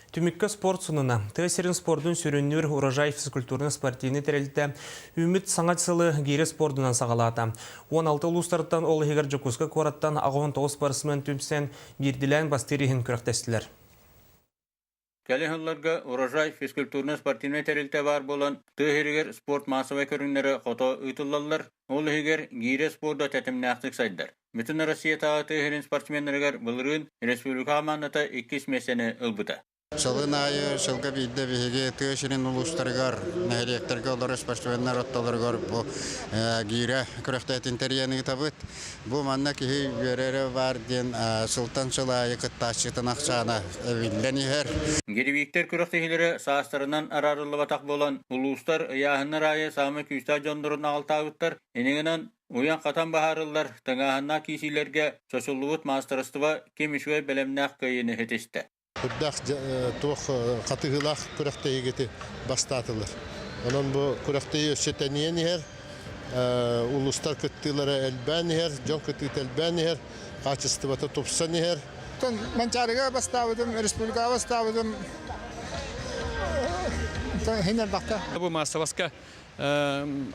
Түмүккэ спорт сонуна. Тыа сирин спордун сүрүннүүр Урожай физкультурно-спортивнай тэрилтэ үүммүт саҥа сылы гиирэ спордунан саҕалаата. 16 улуустартан, ол иһигэр Дьокуускай куораттан 89 спортсмен түмсэн, биирдилээн бастыыр иһин күрэхтэстилэр. Кэлин сылларга Урожай физкультурно-спортивнай тэрилтэ баар буолан, тыа сиригэр спорт маассабай көрүҥнэрэ хото ыытыллаллар, ол иһигэр гиирэ спорда тэтимнээхтик сайдар. Бүтүн Россиятааҕы тыа сирин спортсменнарыгар былырыын республика хамаандата иккис миэстэни ылбыта. Сылын аайы сылга биирдэ биһиги тыа сирин улуустарыгар, нэһилиэктэргэ олорор спортсменнар ортолоругар бу гиирэ күрэхтэһиитин тэрийэн ыытабыт. Бу манна киһи үөрэрэ баар диэн сылтан сыл аайы кыттааччытын ахсаана эбиллэн иһэр. Гиревиктэр күрэхтэһиилэрэ саастарынан араарыллыбатах буолан, улуустар ыйааһыннар аайы саамай күүстээх дьоннорун аҕалтаабыттар. Иннинэн уйан-хатан баһаарыллар тыҥааһыннаах киисиилэргэ чочуллубут маастарыстыба ким үчүгэй бэлэмнээх кыайыыны ситистэ. Үрдээх туох хатыһыылаах күрэхтэһиигити бастаатылар. Онон бу күрэхтэһии өссө тэнийэн иһэр, улуустар кыттыылара элбээн иһэр, дьон кыттыыта элбээн иһэр, хаачыстыбата тупсан иһэр. Манчаарыга бастаабытым, республикаҕа бастаабытым иһин элбэхтэ. Бу маассабаска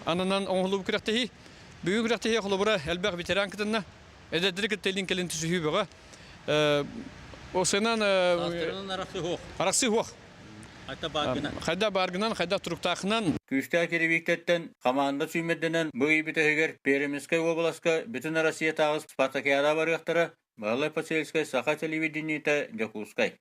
ананан оҥоһуллубут күрэхтэһии. Бүгүн күрэхтэһии холобура элбэх ветеран кытынна. Эдэрдэри кытта илин кэлин түсүһүү бөҕө. Осынан арахсыы суох. Хайда бааргынан, хайда туруктаахынан. Күүстээх кирибииктэртэн хамаанда сүүмэрдэнэн бу ый бүтэһигэр Пермскай уобаласка Бүтүн Россиятааҕы спартакиада барыахтара. Баһылай Посельскай, Саха телевидениета, Дьокуускай.